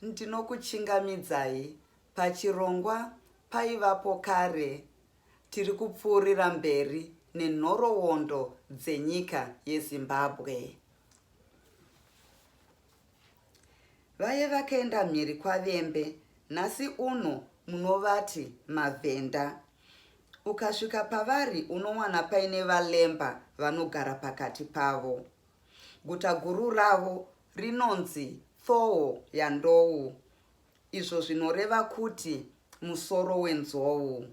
Ndinokuchingamidzai pachirongwa Paivapo Kare. Tiri kupfuurira mberi nenhorowondo dzenyika yeZimbabwe. Vaye vakaenda mhiri kwaVembe nhasi uno munovati maVhenda. Ukasvika pavari unowana paine vaLemba vanogara pakati pavo. Guta guru ravo rinonzi Thowo yaNdou, izvo zvinoreva kuti musoro wenzou.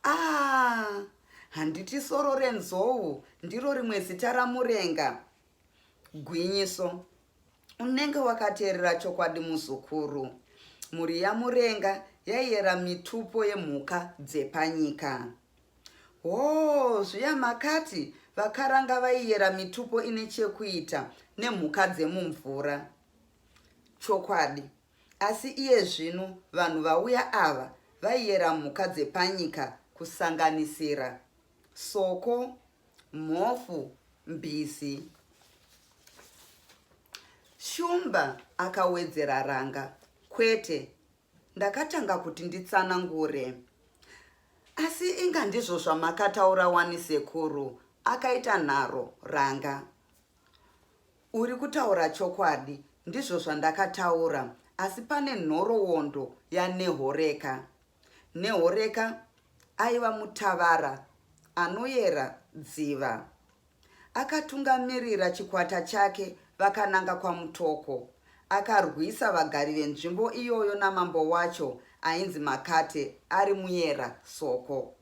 Ah, handiti soro renzou ndiro rimwe zita raMurenga? Gwinyiso, unenge wakateerera chokwadi muzukuru. Mhuri yaMurenga yaiyera mitupo yemhuka dzepanyika. Hoo, zviya makati vakaranga vaiyera mitupo ine chekuita nemhuka dzemumvura. Chokwadi. Asi iye zvino vanhu vauya ava vaiyera mhuka dzepanyika kusanganisira soko, mhofu, mbizi. Shumba akawedzera Ranga, kwete Ndakatanga kuti nditsanangure. Asi inga ndizvo zvamakataura wani sekuru, akaita nharo Ranga. Uri kutaura chokwadi, ndizvo zvandakataura asi pane nhorowondo yaNehoreka. Nehoreka aiva mutavara anoyera dziva. Akatungamirira chikwata chake vakananga kwaMutoko. Akarwisa vagari venzvimbo iyoyo namambo wacho ainzi Makate ari muyera Soko.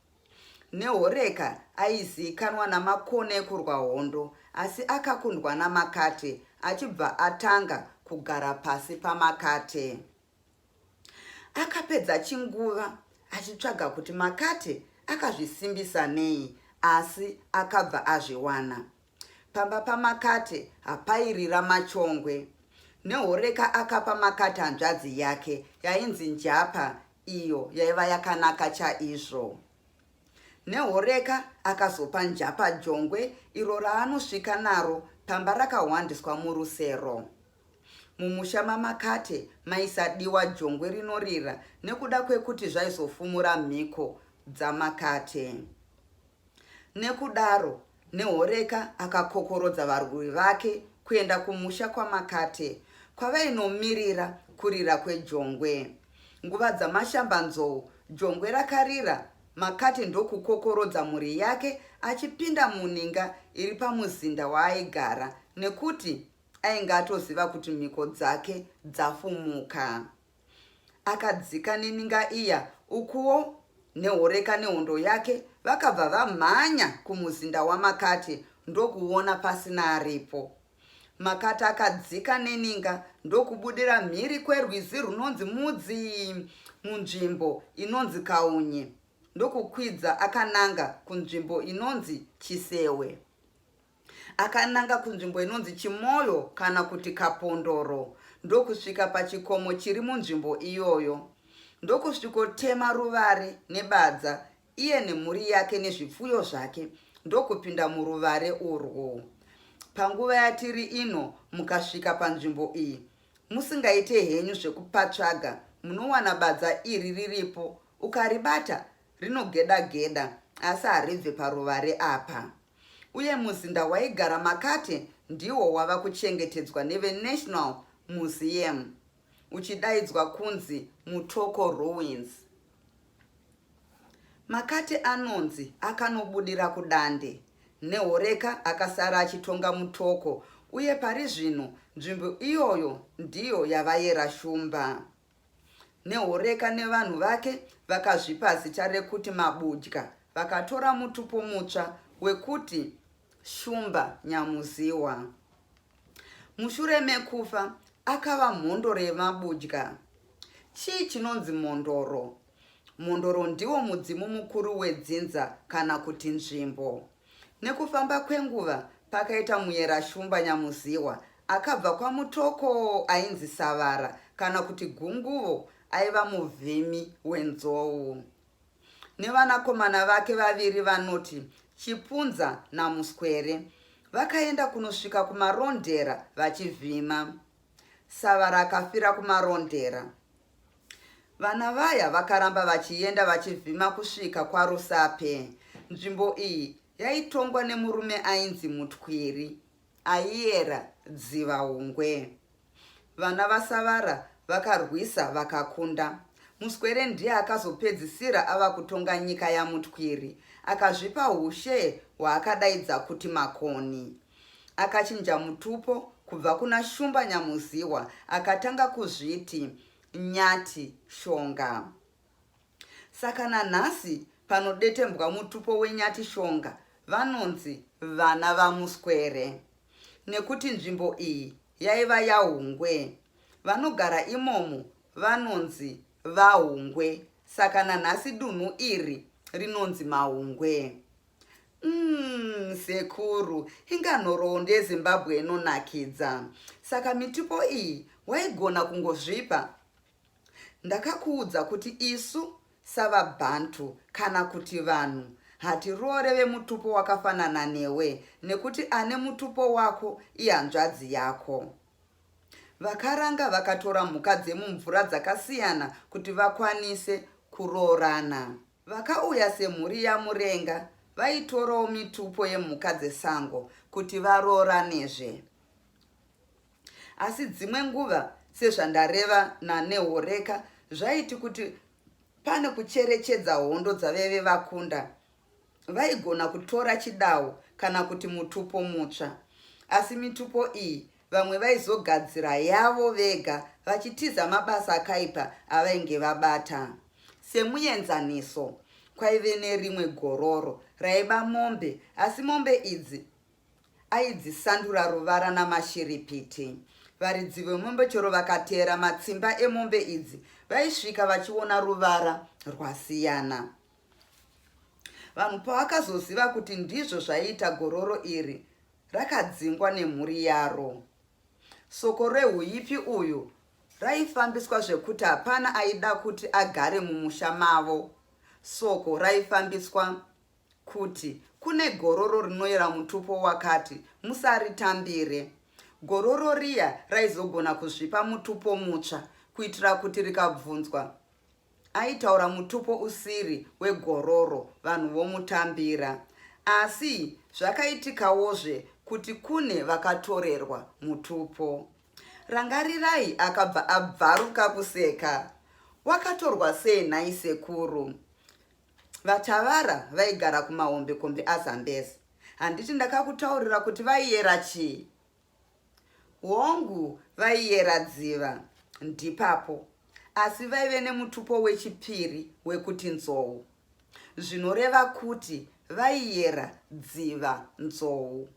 Nehoreka aiziikanwa namakone ekurwa hondo asi akakundwa naMakate achibva atanga kugara pasi paMakate. Akapedza chinguva achitsvaga kuti Makate akazvisimbisa nei asi akabva azviwana. Pamba paMakate hapairira machongwe. Nehoreka akapa Makate hanzvadzi yake yainzi Njapa iyo yaiva yakanaka chaizvo. Nehoreka akazopa Njapa jongwe iro raanosvika naro pamba rakahwandiswa murusero. Mumusha maMakate maisadiwa jongwe rinorira nekuda kwekuti zvaizofumura mhiko dzaMakate. Nekudaro, Nehoreka akakokorodza varwi vake kuenda kumusha kwaMakate kwavainomirira kurira kwejongwe. Nguva dzamashambanzou, jongwe rakarira, Makate ndokukokorodza mhuri yake achipinda muninga iri pamuzinda waaigara nekuti Ainge atoziva kuti mhiko dzake dzafumuka. Akadzika neninga iya ukuwo Nehoreka nehondo yake vakabva vamhanya kumuzinda waMakate ndokuona pasina aripo. Makate akadzika neninga ndokubudira mhiri kwerwizi runonzi Mudzi munzvimbo inonzi Kaunye ndokukwidza akananga kunzvimbo inonzi Chisewe. Akananga kunzvimbo inonzi Chimoyo kana kuti Kapondoro ndokusvika pachikomo chiri munzvimbo iyoyo ndokusvikotema ruvare nebadza iye nemhuri yake nezvipfuyo zvake ndokupinda muruvare urwu. Panguva yatiri ino mukasvika panzvimbo iyi musingaite henyu zvekupatsvaga munowana badza iri riripo ukaribata rinogeda geda asi haribve paruvare apa. Uye muzinda waigara Makate ndiwo wava kuchengetedzwa neveNational Museum uchidaidzwa kunzi Mutoko Ruins. Makate anonzi akanobudira kuDande, Nehoreka akasara achitonga Mutoko uye pari zvino nzvimbo iyoyo ndiyo yavayera Shumba. Nehoreka nevanhu vake vakazvipa zita rekuti Mabudya vakatora mutupo mutsva wekuti Shumba Nyamuziwa. Mushure mekufa akava mhondoro yeMabudya. Chii chinonzi mhondoro? Mhondoro ndiwo mudzimu mukuru wedzinza kana kuti nzvimbo. Nekufamba kwenguva pakaita muyera Shumba Nyamuziwa akabva kwaMutoko ainzi Savara kana kuti Gunguvo aiva muvhimi wenzou nevanakomana vake vaviri vanoti Chipunza naMuswere vakaenda kunosvika kuMarondera vachivhima. Savara akafira kuMarondera. Vana vaya vakaramba vachienda vachivhima kusvika kwaRusape. Nzvimbo iyi yaitongwa nemurume ainzi Mutwiri aiyera Dzivaungwe. Vana vaSavara vakarwisa vakakunda. Muswere ndiye akazopedzisira ava kutonga nyika yaMutwiri. Akazvipa hushe hwaakadaidza kuti Makoni. Akachinja mutupo kubva kuna Shumba Nyamuzihwa akatanga kuzviti Nyati Shonga. Saka nanhasi panodetembwa mutupo weNyati Shonga vanonzi vana vaMuswere nekuti nzvimbo iyi yaiva yaHungwe. Vanogara imomo vanonzi vaHungwe saka nanhasi dunhu iri rinonzi Mahungwe. Umm sekuru inga nhoroondo yeZimbabwe inonakidza. Saka mitupo iyi waigona kungozvipa? Ndakakuudza kuti isu savaBantu kana kuti vanhu hatiroore vemutupo wakafanana newe nekuti ane mutupo wako ihanzvadzi yako. Vakaranga vakatora mhuka dzemumvura dzakasiyana kuti vakwanise kuroorana. Vakauya semhuri yaMurenga vaitorawo mitupo yemhuka dzesango kuti varooranezve. Asi dzimwe nguva sezvandareva naNehoreka zvaiti kuti pane kucherechedza hondo dzavaive vakunda vaigona kutora chidawo kana kuti mutupo mutsva. Asi mitupo iyi vamwe vaizogadzira yavo vega vachitiza mabasa akaipa avainge vabata. Semuenzaniso, kwaive nerimwe gororo raiba mombe asi mombe idzi aidzisandura ruvara namashiripiti. Varidzi vemombe chero vakateera matsimba emombe idzi vaisvika vachiona ruvara rwasiyana. Vanhu pavakazoziva kuti ndizvo zvaiita gororo iri, rakadzingwa nemhuri yaro. Soko rehuipi uyu raifambiswa zvekuti hapana aida kuti agare mumusha mavo. Soko raifambiswa kuti kune gororo rinoyera mutupo wakati, musaritambire. Gororo riya raizogona kuzvipa mutupo mutsva kuitira kuti rikabvunzwa Aitaura mutupo usiri wegororo vanhu vomutambira. Asi zvakaitikawozve kuti kune vakatorerwa mutupo. Rangarirai akabva abvaruka kuseka. Wakatorwa sei nhai sekuru? VaTavara vaigara kumahombekombe aZambezi. Handiti ndakakutaurira kuti vaiyera chii? Hongu, vaiyera dziva ndipapo, asi vaive nemutupo wechipiri wekuti nzou, zvinoreva kuti vaiyera dziva nzou.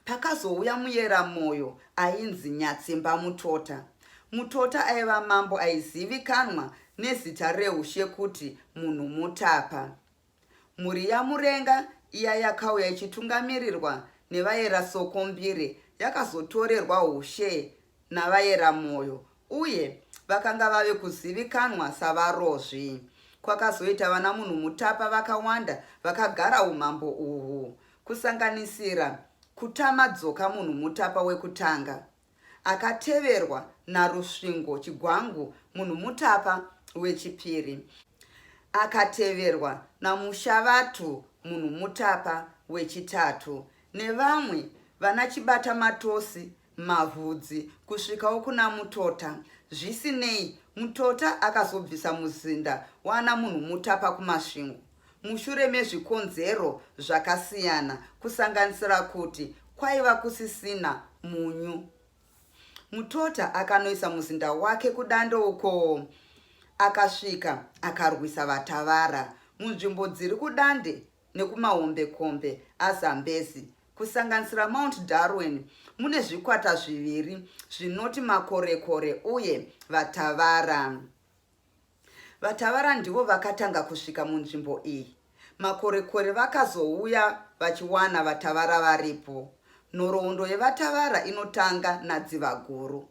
Pakazouya muyera moyo ainzi Nyatsimba Mutota. Mutota aiva mambo aizivikanwa nezita rehushe kuti Munhumutapa. Mhuri yaMurenga iya yakauya ichitungamirirwa nevayera Sokombire yakazotorerwa hushe navayera Moyo uye vakanga vave kuzivikanwa saVaRozvi. Kwakazoita vana Munhumutapa vakawanda vakagara humambo uhu, kusanganisira Kutamadzoka Munhumutapa wekutanga. Akateverwa naRusvingo Chigwangu Munhumutapa wechipiri. Akateverwa naMushavatu Munhumutapa wechitatu nevamwe vana Chibata Matosi, Mavhudzi kusvikawo kuna Mutota. Zvisinei, Mutota akazobvisa muzinda waana Munhumutapa kuMasvingo. mushure mezvikonzero zvakasiyana kusanganisira kuti kwaiva kusisina munyu. Mutota akanoisa muzinda wake kuDande uko akasvika akarwisa vaTavara munzvimbo dziri kuDande nekumahombekombe aZambezi kusanganisira Mount Darwin mune zvikwata zviviri zvinoti Makorekore uye vaTavara. VaTavara ndivo vakatanga kusvika munzvimbo iyi. Makorekore vakazouya vachiwana vaTavara varipo. Nhoroondo yevaTavara inotanga naDzivaguru.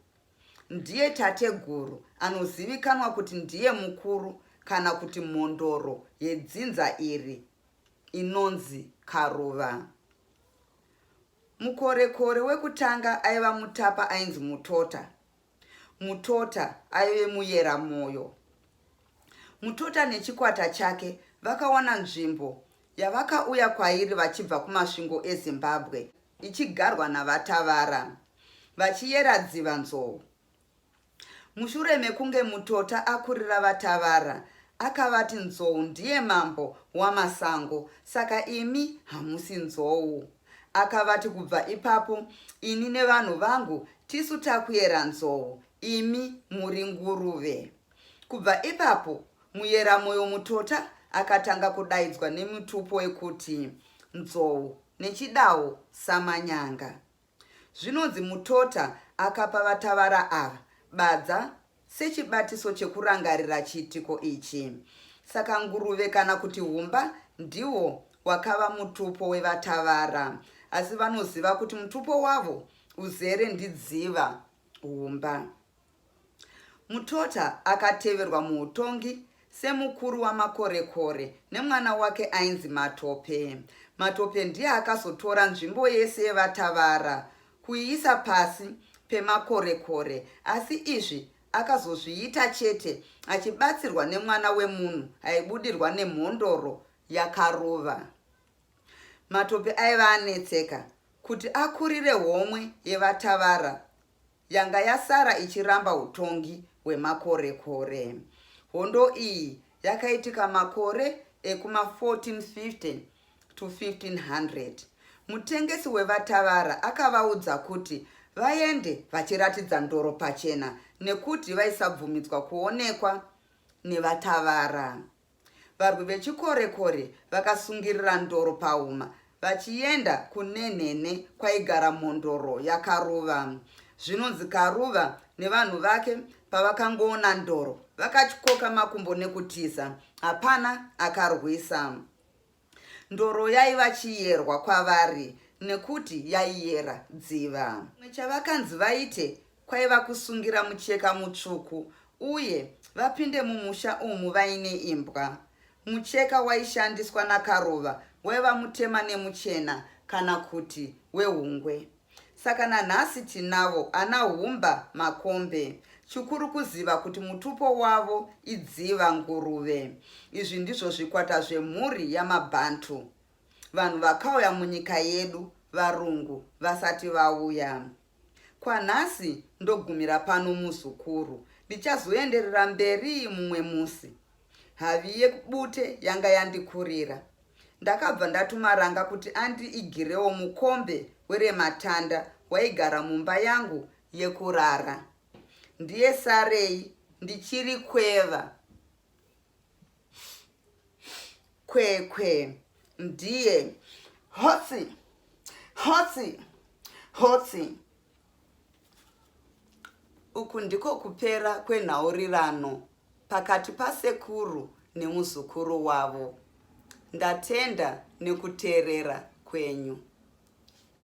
Ndiye tateguru anozivikanwa kuti ndiye mukuru kana kuti mhondoro yedzinza iri inonzi Karuva. Mukorekore wekutanga aiva mutapa ainzi Mutota. Mutota aive muyera moyo. Mutota nechikwata chake vakawana nzvimbo yavakauya kwairi vachibva kuMasvingo eZimbabwe ichigarwa naVaTavara vachiyera Dziva Nzou. Mushure mekunge Mutota akurira VaTavara, akavati Nzou ndiye mambo wamasango saka imi hamusi nzou. Akavati kubva ipapo ini nevanhu vangu tisu takuyera nzou imi muri nguruve. Kubva ipapo Muyeramoyo Mutota akatanga kudaidzwa nemutupo wekuti Nzou nechidawo Samanyanga. Zvinonzi Mutota akapa VaTavara ava badza sechibatiso chekurangarira chiitiko ichi. Saka nguruve kana kuti humba ndiwo wakava mutupo weVaTavara. Asi vanoziva kuti mutupo wavo uzere ndiDziva Humba. Mutota akateverwa muutongi semukuru waMakorekore nemwana wake ainzi Matope. Matope ndiye akazotora nzvimbo yese yeVaTavara kuiisa pasi peMakorekore asi izvi akazozviita chete achibatsirwa nemwana wemunhu aibudirwa nemhondoro yaKaruva. Matope aiva anetseka kuti akurire homwe yeVaTavara yanga yasara ichiramba hutongi hwemakorekore. Hondo iyi yakaitika makore ekuma 1450 to 1500. Mutengesi weVaTavara akavaudza kuti vaende vachiratidza ndoro pachena nekuti vaisabvumidzwa kuonekwa neVaTavara. Varwi vechikorekore vakasungirira ndoro pahuma vachienda kuNenhene kwaigara mhondoro yaKaruva. Zvinonzi Karuva nevanhu vake pavakangoona ndoro vakatyoka makumbo nekutiza, hapana akarwisa. Ndoro yaiva chiyerwa kwavari nekuti yaiyera dziva. Chimwe chavakanzi vaite kwaiva kusungira mucheka mutsvuku uye vapinde mumusha umu vaine imbwa. Mucheka waishandiswa naKaruva waiva mutema nemuchena kana kuti wehungwe. Saka nanhasi tinavo ana Humba Makombe. Chikuru kuziva kuti mutupo wavo idziva nguruve. Izvi ndizvo zvikwata zvemhuri yaMaBantu. Vanhu vakauya munyika yedu varungu vasati vauya. Kwanhasi ndogumira pano muzukuru. Ndichazoenderera mberi mumwe musi. Havi yebute yanga yandikurira. Ndakabva ndatuma Ranga kuti andiigirewo mukombe werematanda waigara mumba yangu yekurara. Ndiye sarei ndichiri kweva kwekwe ndiye hotsi hotsi hotsi. Uku ndiko kupera kwenhaurirano pakati pasekuru nemuzukuru wavo. Ndatenda nekuteerera kwenyu.